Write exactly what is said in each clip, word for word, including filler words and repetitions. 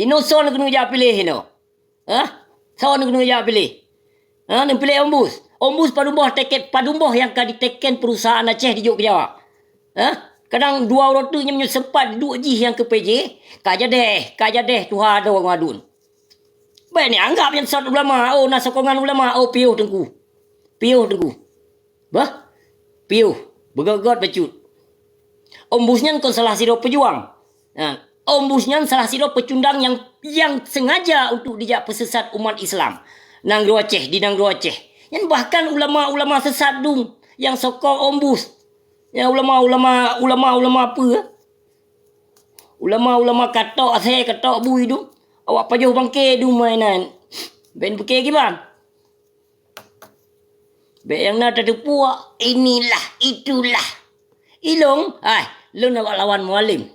Inoe soe neukeuneuk jak piléh inoe? Hah? Soe neukeuneuk jak piléh? Ha, neupiléh ombus. Ombus padum boh teken, padum boh nyang ka diteken perusahaan Aceh dijok keu Jawa? Ha? Kadang dua uroe teuk nyan meunyoe sempat duek jih nyang keu P J, ka jadeh, ka jadeh tuha droe ngon aduen. Bék neuanggap nyan sot ulama, oh, na sokongan ulama, oh, piôh teungku. Piôh teungku. Bah? Piôh, beugöt-göt bacut. Ombus nyan kon salah sidroe peujuang. Nah, ombus nyan salah sidroe peucundang nyang, nyang sengaja untuk dijak peusesat umat Islam. Nanggroe Aceh, di nanggroe Aceh. Nyan bahkan ulama-ulama sesat dum nyang sokong ombus. Ya, ulama-ulama, ulama-ulama peue? Ulama-ulama katok asèe, katok bui dum. Awak pajoh bangke dum mainan. Ben beuke kiban. Bék nyang na tateupeue, inilah, itulah. Ilong, ai, lôn awak lawan Mualem.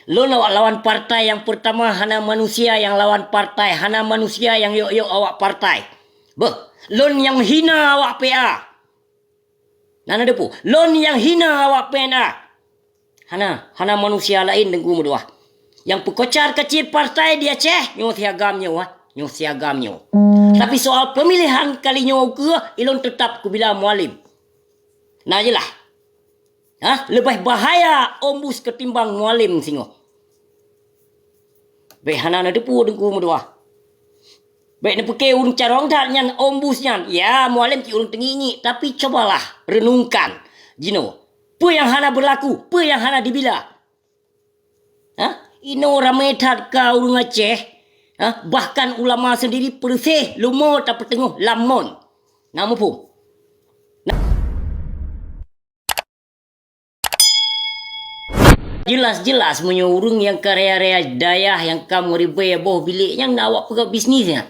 Lôn awak lawan partai nyang peurtama hana manusia nyang lawan partai, hana manusia nyang yok-yok awak partai. Beuh, lôn nyang hina awak P A. Na, na teupeue, lôn nyang hina awak P N A. Hana, hana manusia laén teungku meudoá. Nyang peukocar kacil partai di Aceh, nyoe si agam nyoe, ah. Nyoe si agam nyoe. Tapi soal pemilihan kali nyoe ukeue, ilôn teutap kubila Mualem. Na jeulaih. Hah? Leubeh bahaya ombus ketimbang Mualem singoh. Bék hana na teupeue teungku meudoá. Bék neupeuke ureuëng carông that nyan ombus nyan. Ya, Mualem cit ureuëng teungiek-ngiek, tapi cobalah renungkan jinoe. Peue nyang hana beurlaku? Peue nyang hana dibila? Hah? Inoe ramé that ka ureuëng Aceh. Hah? Bahkan ulama seundiri peureuséh leumo tapeuteungoh lam mon. Na muphom? Jeulaih-jeulaih meunyoe ureuëng nyang ka raya-raya dayah nyang ka meuribèe boh bilék nyang na awak peugah bisnis nyan.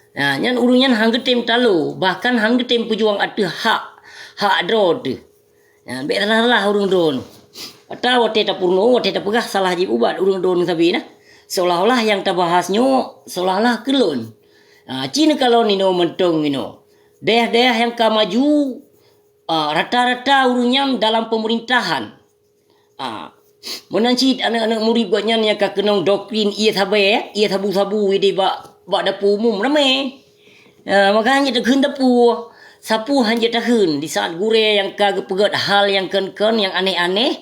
Nah, nyan ureuëng nyan han geutem talo, bahkan han geutem peujuang ateueh hak, hak droe teuh. Nah, bék salah-salah ureuëng droeneuh. Ata watèe tapeurunoe, watèe tapeugah salah jiubat ureuëng droeneuh sabe na. Seolah-olah nyang tabahas nyoe, seolah-olah keu lôn. Ah, ci neukalon inoe mantong inoe. Dayah-dayah nyang ka maju, ah, rata-rata ureuëng nyan dalam peumeurintahan. Ah, meunan cit aneuëk-aneuëk murit gobnyan nyang ka keunong doktrin ié sabé, ié sabu-sabu idéh bak, bak dapu umum ramé. Ah, maka han jeuet takheun dapu, sapeue han jeuet takheun di saat gurée nyang ka geupeugét hal nyang kon-kon nyang aneh-aneh,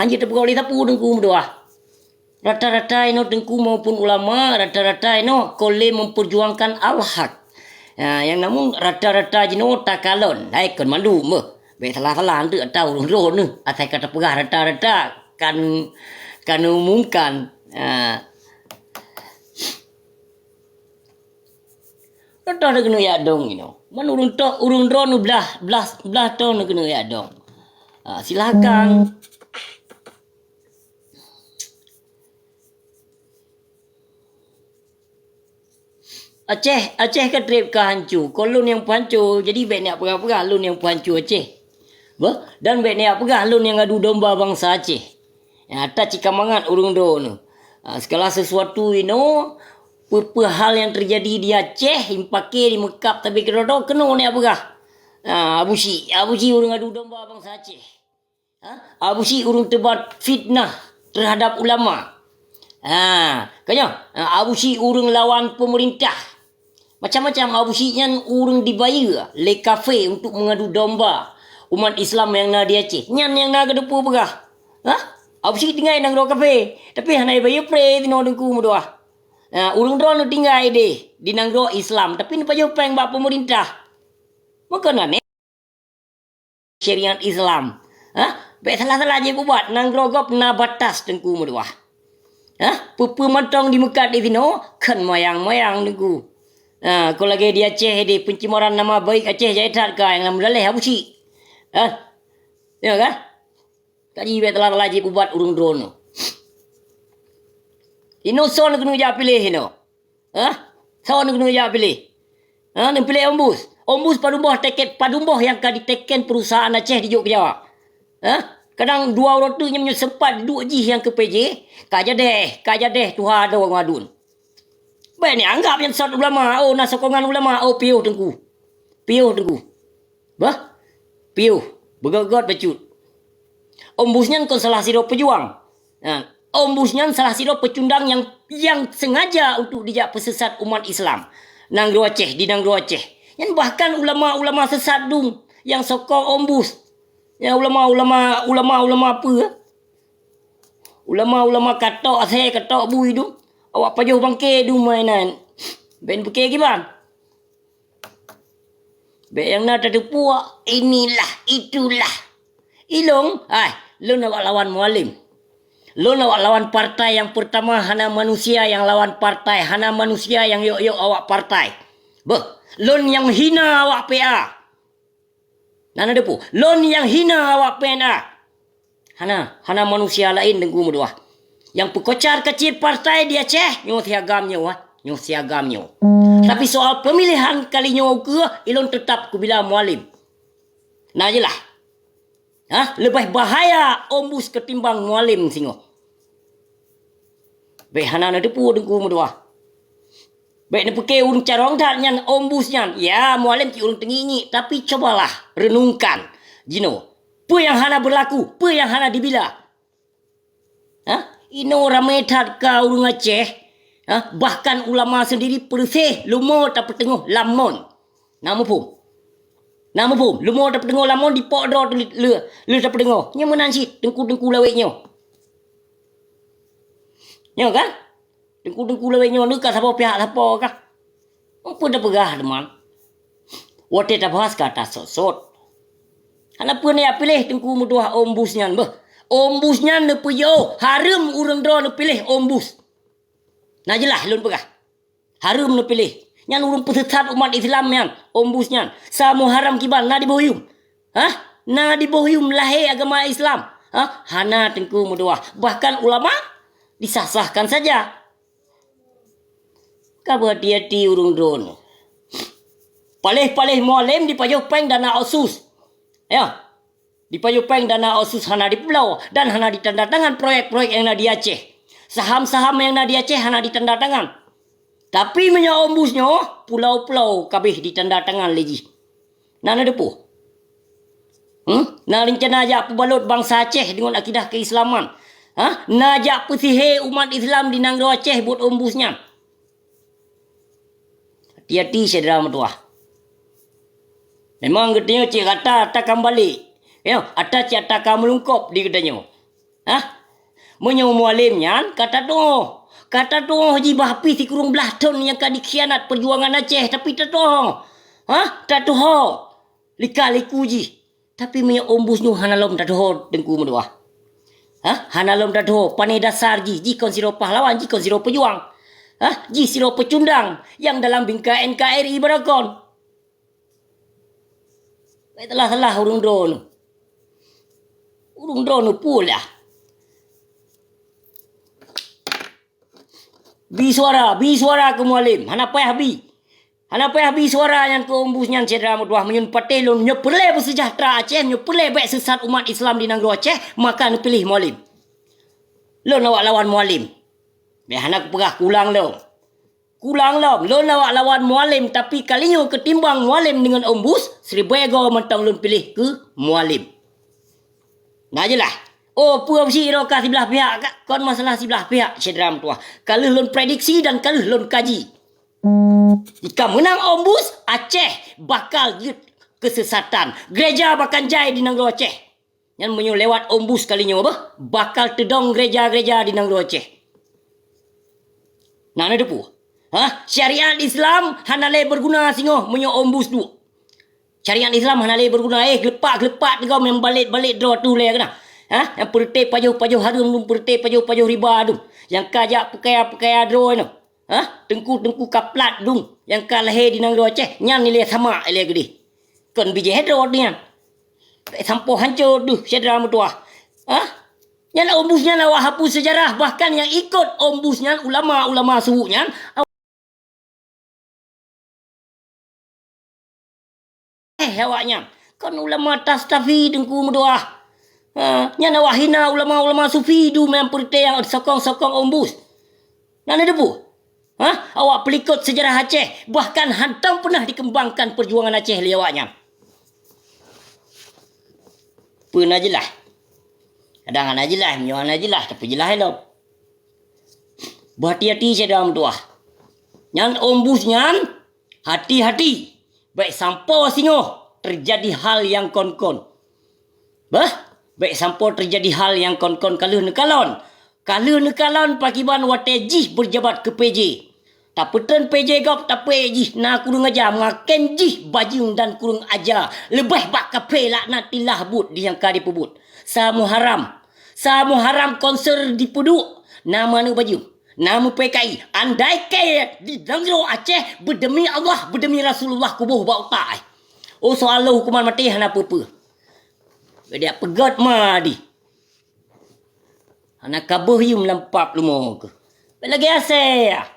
han jeuet tapeugét lé sapeue teungku meudoá. Rata-rata inoe teungku maupun ulama, rata-rata inoe kon lé memperjuangkan al-haq. Ya, nyang namun rata-rata jinoe takalon, hai kon mandum beuh. Bék salah-salah anteuk ata ureuëng droeneuh, asai ka tapeugah rata-rata kan, kan umumkan. Ya. Rata neukeuneuk jak dong inoe. Man ureuëng tok, ureuëng droeneuh blah, blah, blah ton neukeuneuk jak dong. Ah, silakan. Aceh, Aceh ka treb ka hanco. Kon lôn nyang peuhanco, jadi bék neujak peugah-peugah lôn nyang peuhanco Aceh. Beuh, dan bék neujak peugah lôn nyang adu domba bansa Aceh. Ya, ata cit ka mangat ureuëng droeneuh. Ah, segala sesuatu inoe, peue-peue hal nyang teujadi di Aceh, impake di Meukab, tapi keudroe-droe keunoe neujak peugah. Ah, Abu Syik, Abu Syik ureuëng adu domba bansa Aceh. Ha? Abu Syik ureuëng teubat fitnah terhadap ulama. Ha, ka nyoe, ha, Abu Syik ureuëng lawan peumeurintah. Macam-macam Abu Syik nyan ureuëng dibayeue lé kafé untuk meungadu domba umat Islam nyang na di Aceh. Nyan nyang na geuteupeue peugah. Ha? Abu Syik tinggai nanggroe kafé, tapi hana ibayeue pré sinoe teungku meudoá. Ha, ureuëng droeneuh tinggai deh di nanggroe Islam, tapi neupajoh péng bak peumeurintah. Meukeunong syariat Islam. Ha? Bék salah-salah jipeubuet, nanggroe gob na batas teungku meudoá. Ha? Peue-peue mantong di Meukab di sinoe, kon mayang-mayang teungku. Ha, kon lagée di Aceh di pencemaran nama baik Aceh jai that ka nyang na meudaleh Abu Syik. Ha? Ya kan? Kaji bék salah-salah jipeubuet ureuëng droeneuh. Inoe soe neukeuneuk jak piléh inoe? Hah? Soe neukeuneuk jak piléh? Ha, neupiléh ombus. Ombus padum boh teken, padum boh nyang ka diteken perusahaan Aceh dijok keu Jawa? Hah? Kadang dua uroe teuk nyan meunyoe sempat duek jih nyang keu P J, ka jadeh, ka jadeh tuha droe ngon aduen. Bék neuanggap nyan sot ulama, oh, na sokongan ulama, oh, piôh teungku. Piôh teungku. Bah? Piôh, beugöt-göt bacut. Ombus nyan kon salah sidroe peujuang. Ha, Ombus nyan salah sidroe peucundang nyang, nyang sengaja untuk dijak peusesat umat Islam nanggroe Aceh, di nanggroe Aceh. Nyan bahkan ulama-ulama sesat dum nyang sokong Ombus. Nyang ulama-ulama, ulama-ulama peue? Ulama-ulama katok asèe, katok bui dum. Awak pajoh bangke dum mainan. Ben bukée kiban. Bèk nyang na tateupeue, inilah, itulah. Ilôn, hai, lôn awak lawan Mualem. Lôn awak lawan partai nyang peurtama, hana manusia nyang lawan partai, hana manusia nyang yok-yok awak partai. Beuh, lôn nyang hina awak P A. Na neuteupeue, lôn nyang hina awak P N A. Hana, hana manusia laén Teungku meutuah. Nyang peukocar kacir partai di Aceh, nyoe si agam nyoe, ah. Nyoe si agam nyoe. Tapi soal pemilihan kali nyoe keuh, ilôn teutap kubila Mualem. Na jeulaih. Hah? Leubeh bahaya Ombus ketimbang Mualem singoh. Bèk hana neuteupeue Teungku meutuah. Bèk neupiké ureueng carông that nyan Ombus nyan. Ya, Mualem cit ureueng teungiek-ngiek, tapi cobalah renungkan jinoe. Peue nyang hana beurlaku, peue nyang hana dibila? Hah? Inoe ramé that ka ureueng Aceh, hah? Bahkan ulama seundiri peureuséh leumo tapeuteungoh lam mon. Na muphom? Na muphom? Leumo tapeuteungoh lam mon, dipok droe teuh lé, lé, lé tapeuteungoh. Nyoe meunan cit teungku-teungku lawét nyoe. Nyoe kan? Teungku-teungku lawét nyoe neu ka saboh pihak sapo kah? Peue tapeugah teuma? Watèe tabahas ka tasot-sot. Hana peue neujak piléh Teungku meutuah Ombus nyan beuh. Ombus nyan neupeujiôh, hareuem ureueng droe neupiléh Ombus. Na jeulaih lôn peugah. Hareuem neupiléh. Nyan ureueng peusesat umat Islam nyan, Ombus nyan. Samuharam kiban na di boh yuem. Hah? Na di boh yuem lahé agama Islam. Hah? Hana Teungku meutuah. Bahkan ulama disah-sahkan saja. Ka beuhati-hati ureueng droeneuh. Paléh-paléh Mualem dipajoh péng dana otsus. Ya. Dipajoh péng dana otsus hana dipeubloe dan hana ditanda tangan proyek-proyek nyang na di Aceh. Saham-saham nyang na di Aceh hana ditanda tangan. Tapi meunyoe Ombus nyoe, pulau-pulau ka abéh ditanda tangan lé jih. Na neuteupeue? Hmm? Na reuncana jak peubalot bansa Aceh deungon akidah keislaman. Ha? Na jak peusihé umat Islam di nanggroe Aceh buet Ombus nyan. Hati-hati syedara meutuah. Memang geutanyoe cit rata ata ka meubalek. Ya, ata cit ata ka meulungkop di geutanyoe. Hah? Meunyoe Mualem nyan ka tatuoh, ka tatuoh jih bah pih sikureueng blaih thon nyang ka dikhianat peujuangan Aceh, tapi tatuoh. Hah? Tatuoh. Lika-liku jih. Tapi meunyoe Ombus nyoe hana lom tatuoh Teungku meutuah. Hah? Hana lom tatuoh, pané dasar jih, jih kon sidroe pahlawan, jih kon sidroe peujuang. Hah? Jih sidroe peucundang nyang dalam bingkai N K R I barakon. Bèk salah-salah ureueng droeneuh. Ureueng droeneuh peue lah. Bi suara, bi suara keu Mualem. Hana payah bi. Hana payah bi suara nyan keu Ombus nyan syedara meutuah. Meunyoe patéh lôn, nyoe peureulèe beuseujahteura Aceh, nyoe peureulèe bèk seusat umat Islam di nanggroe Aceh, maka neupiléh Mualem. Lôn awak lawan Mualem. Bèk hana kupeugah kulang lom. Kulang lom, lôn awak lawan Mualem, tapi kali nyoe keutimbang Mualem deungon Ombus, siribèe goe mantong lôn piléh keu Mualem. Na jeulaih. Oh, peue beusi droe ka siblah pihak, ka, kon masalah siblah pihak, syedara meutuah. Ka lheueh lôn prediksi dan ka lheueh lôn kaji. Jika meunang Ombus, Aceh bakal jeuet keusesatan. Gereja bahkan jai di nanggroe Aceh. Nyan meunyoe lewat Ombus kali nyoe beuh, bakal teudong gereja-gereja di nanggroe Aceh. Na neuteupeue? Hah? Syariat Islam hana lé beuguna singoh meunyoe Ombus duek. Syariat Islam hana lé beuguna, eh, geulepak-geulepak teugom nyang balek-balek droe tu lé keunan. Hah? Nyang peureuté pajoh-pajoh hareuem dum, peureuté pajoh-pajoh riba dum. Nyang ka jak peukaya-peukaya droe nyoe. Hah? Teungku-teungku kaplat dum nyang ka lahé di nanggroe Aceh, nyan ilèe samak ilèe geudeh. Kon bijéh droe nyan. Sampoe hanco deuh syedara meutuah. Hah? Nyan Ombus nyan awak hapus seujarah, bahkan nyang ikot Ombus nyan ulama-ulama suwok nyan eh, awaknyan. Kon ulama Tastafi Teungku meutuah. Ha, nyan awak hina ulama-ulama sufi dum nyang peureuté nyang sokong-sokong Ombus. Na neuteupeue? Ha? Awak peulikot seujarah Aceh, bahkan hantom peunah dikeumbangkan peujuangan Aceh lé awaknyan. Peue na jeulaih? Kadang hana jeulaih, meunyoe hana jeulaih, tapeujeulaih lom. Beuhati-hati syedara meutuwah. Nyan ombus nyan, hati-hati. Bék sampoe singoh teujadi hal nyang kon-kon. Bah, bék sampoe teujadi hal nyang kon-kon ka lheueh neukalon. Ka lheueh neukalon pakiban watée jih beujabat keu P J. Tapeutrön P J gob tapeuék jih na kureueng aja, meuakén jih bajeueng dan kureueng aja. Leubeh bak kaphé laknatillah buet di nyang ka jipeubuet. Samuharam. Samuharam konser jipeuduek na manök bajeueng. Na meu-P K I. Andai kée di nanggroe Aceh beudeumi Allah, beudeumi Rasulullah kuboh bak utak, eh. Oh, soal lôn huköman maté hana peue-peue. Bék jak peugét ma di. Hana ka beuh yum lam pap leumo keuh. Bék lagée asée, ah.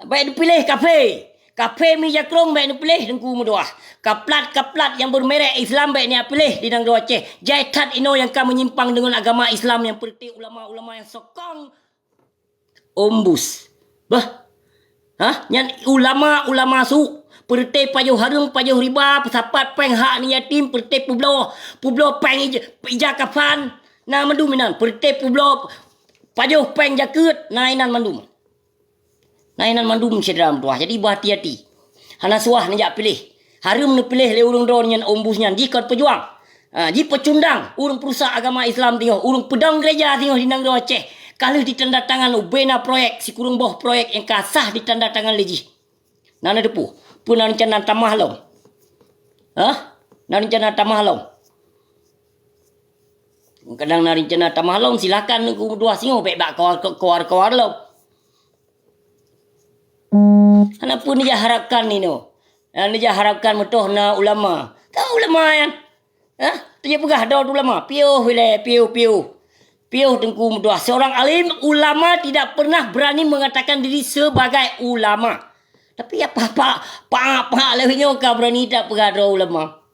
Bék neupiléh kaphé. Kaphé mi jakrong bék neupiléh Teungku meutuwah. Kaplat-kaplat nyang beumerek Islam bék neupiléh di nanggroe Aceh. Jai that inoe nyang ka meunyimpang deungon agama Islam nyang peureuté ulama-ulama nyang sokong ombus. Bah. Hah? Nyan ulama-ulama su. Peureuté pajoh hareuem, pajoh riba, peusapat péng hak aneuk yatim, peureuté peubloe, peubloe péng ija, ija kafan. Na mandum inan, peureuté peubloe pajoh péng jakeuet, na inan mandum. Na inan mandum syedara meutuwah. Jadi beuhati-hati. Hana suah neujak piléh. Hareuem neupiléh lé ureuëng droe nyan ombus nyan jikot peujuang. Ha, jipeucundang ureuëng peurusak agama Islam singoh, ureuëng peudong gereja singoh di nanggroe Aceh. Ka lheueh ditanda tangan ubena proyek, sikureueng boh proyek nyang ka sah ditanda tangan lé jih. Na neuteupeue, peue na rencana tamah lom? Hah? Na rencana tamah lom? Kadang na rencana tamah lom, silakan Teungku meutuwah singoh bék bak kawar-kawar lom. Hana peue neujak harapkan inoe. Neujak harapkan meutoh na ulama. Ka ulama nyan. Hah? Teupeugah droe ulama. Piôh ilée, piôh, piôh. Piôh Teungku meutuwah. Seorang alim ulama tidak pernah berani mengatakan diri sebagai ulama. Tapi apa-apa, pak-pak lewat nyoe ka berani tak peugah droe ulama.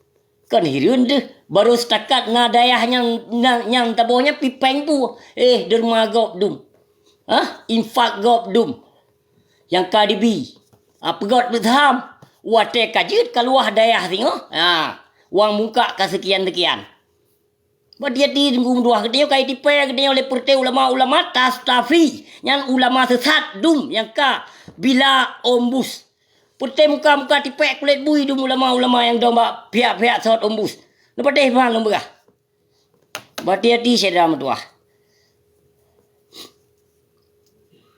Kon hireuen deuh, barô seutakat na dayah nyang, nyang, nyang taboh nyan pipéng bu. Eh, derma gob dum. Hah? Infak gob dum. Nyang ka dibi. Ha, peugét beutham. Watée ka jeuet ka luwah dayah singoh. Ha, wang muka ka seukian-seukian. Beuhati-hati Teungku meutuwah, geutanyoe ka jitipée geutanyoe lé peureuté ulama-ulama tastafi. Nyan ulama seusat dum nyang ka bila ombus. Peuté muka-muka tipék kulét bui dum ulama-ulama nyang dong bak pihak-pihak sot ombus. Neupatéh ban lôn peugah. Beuhati-hati syedara meutuwah.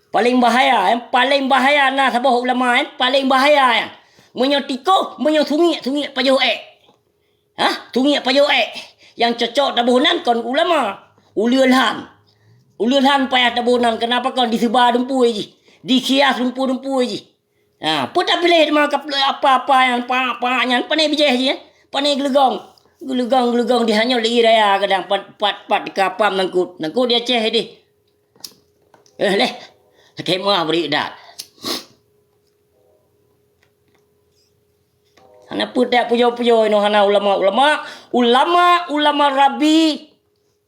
Paléng bahaya, eh, paléng bahaya na saboh ulama, eh, paléng bahaya, eh. Meunyoe tikoh, meunyoe sungiek, sungiek pajoh ék. Hah? Sungiek pajoh ék. Nyang cocok taboh nan kon ulama. Uleue lhan. Uleue lhan payah taboh nan, kenapa kon diseuba dumpeue jih. Dikhias dumpeue-dumpeue jih. Ha, peue tapiléh teuma kap-, apa-apa nyang pak-pak nyan, pane bijéh jih, eh? Pane geuleugong. Geuleugong-geuleugong dihanyot lé ié raya kadang pat, pat, pat dikapam nangkot. Nangkot di Aceh deh. Eh, leh. Lakée meuah bri dat. Hana peue tajak pujoe-pujoe inoe hana ulama-ulama, ulama-ulama rabi.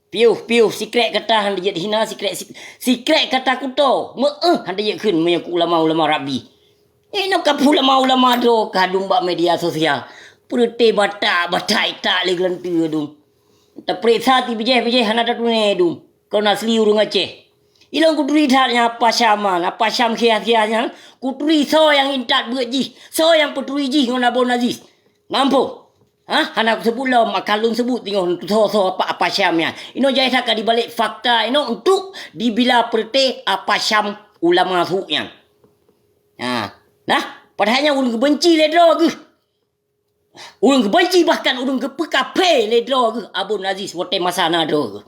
Piôh, piôh, sikrek gata han jeuet hina, sikrek, sik-, sikrek gata kuto. Meu'euh han jeuet kheun meunyoe keu ulama-ulama rabi. Inoe ka peue ulama-ulama droe ka dum bak media sosial. Peureuté batak-batak itak lé geulanteue dum. Tapeuriksa ti bijéh-bijéh hana tatuné dum. Kon asli ureuëng Aceh. Ilôn kuturi that nyan apa Syam nyan, apa Syam khiah-khiah nyan, kuturi soe nyang intat beuet jih, soe nyang peuturi jih ngon Abon Aziz. Ngampông. Hah? Hana kuseubut lom, akan lôn seubut teungoh soe-soe apa, apa Syam nyan. Inoe jai that ka dibalek fakta inoe untuk dibila peureuté apa Syam ulama su nyan. Ha. Nah, padahai nyan ureuëng geubenci lé droe geuh. Ureuëng geubenci bahkan ureuëng geupeukaphé lé droe geuh Abon Aziz watée masa na droe geuh.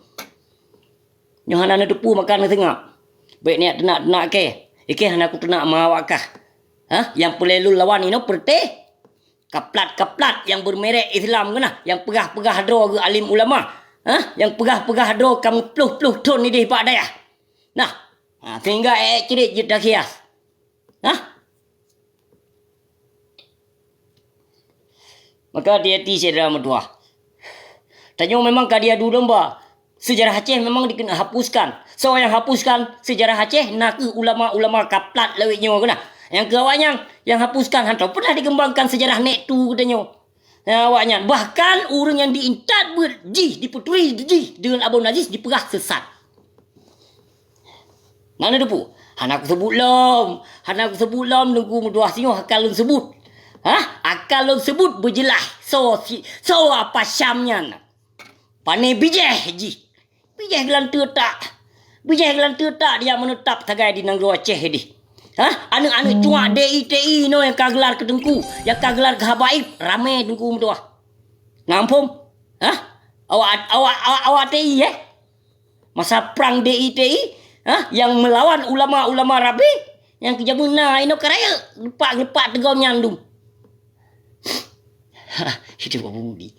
Nyoe hana neuteupeue maka neuseungab. Bék neujak teunak-teunak kée. Ikée hana kuteunak ma awak kah. Hah? Nyang peureulée lôn lawan inoe peureuté. Kaplat-kaplat nyang beumerek Islam keuh na, nyang peugah-peugah droe geuh alim ulama. Hah? Nyang peugah-peugah droe ka meuploh-ploh thon idéh bak dayah. Nah, ha, sehingga ék-ék crit jeuet takhias. Nah. Maka hati-hati syedara meutuwah. Tanyoe memang ka diadu domba. Seujarah Aceh memang dikeuna hapuskan. Soe nyang hapuskan seujarah Aceh na kheueh ulama-ulama kaplat lawét nyoe keuh na. Nyang keu awaknyan nyang hapuskan hantom peunah dikeumbangkan seujarah nek tu geutanyoe. Nah, awaknyan bahkan ureuëng nyang diintat beuet jih dipeuturi jih deungon Abon Aziz dipeugah seusat. Na neuteupeue? Hana kuseubut lom, hana kuseubut lom Teungku meutuah, singoh akan lôn seubut. Hah? Akan lôn seubut beujeulaih soe si, soe apa Syam nyan. Pané bijéh jih. Bijéh geulanteue tak. Bijéh geulanteue tak dia meuneutab sagai di nanggroe Aceh dih. Hah? Aneuk-aneuk cuak D I T I inoe nyang ka geular keu Teungku, nyang ka geular keu habaib, ramé Teungku meutuah. Ngampôm? Hah? Awak, awak, awak, awak T I, eh? Masa prang D I T I, ha, nyang meulawan ulama-ulama rabi, nyang keu jameun na inoe ka rayeuk, geupak-geupak teugom nyan dum. Hidup Abu Mudi.